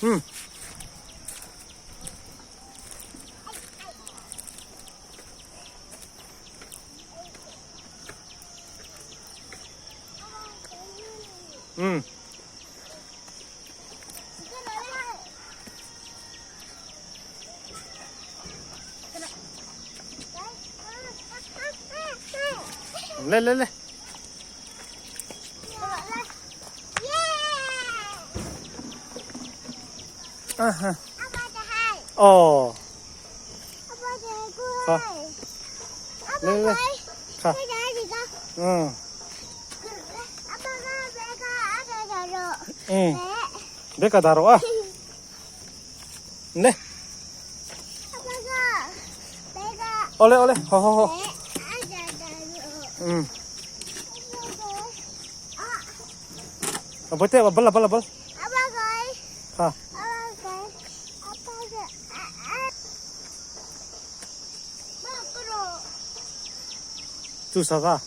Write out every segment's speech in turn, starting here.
Hmm. Hmm. Lên lên lên. À, ồ. Hả? Lên lên. Hả? Ừ. Ừ. 내가 다뤄. 네. Ole ole. Ho ho ho. Ừ. Bố tê bala bala bala. Ha. Tu sa va.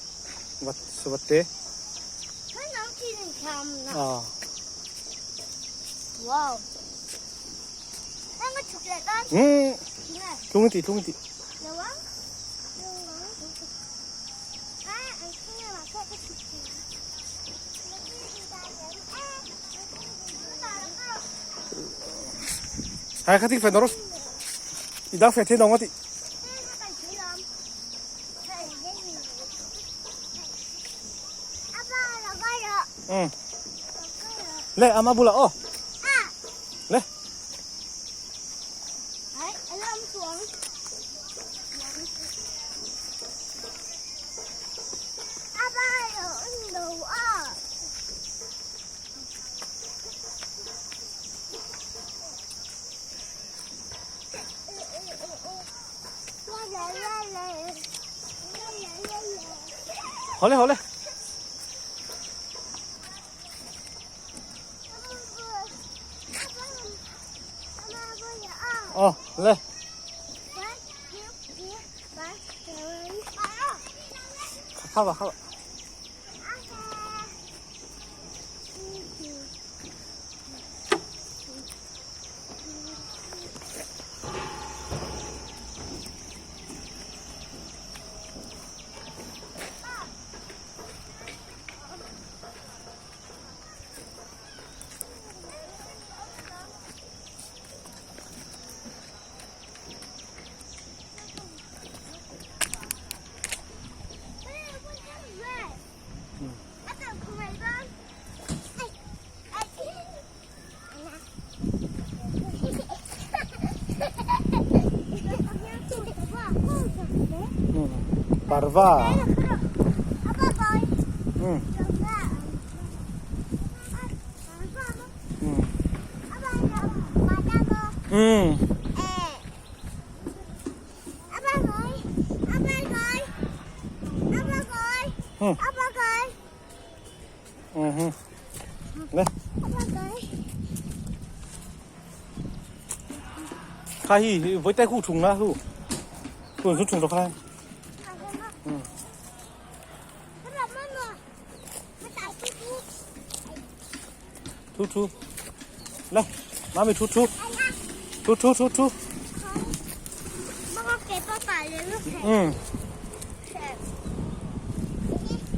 Wat wat te. À. Wow. Ừ. Tung tí tung tí. Hai khatik phải nó i đang phải thế nào thì ừ lê ama bula ô lê 好嘞好嘞哦来看吧看吧。Parva. Ừ. Ừ. Ừ. Ừ. Ừ. Đây. Khai với tay khu trùng lá khu. Tuần trùng cho khai. Ừ. Thu thu. Đây, má mì thu thu. Thu thu thu thu. Ừ.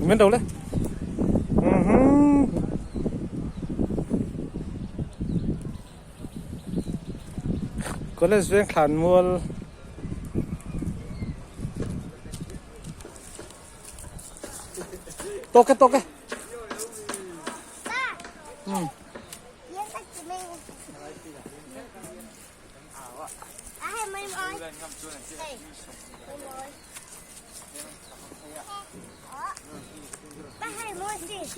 Bên đầu lên. Ừ. College veng thlan mual tawk e tawk e um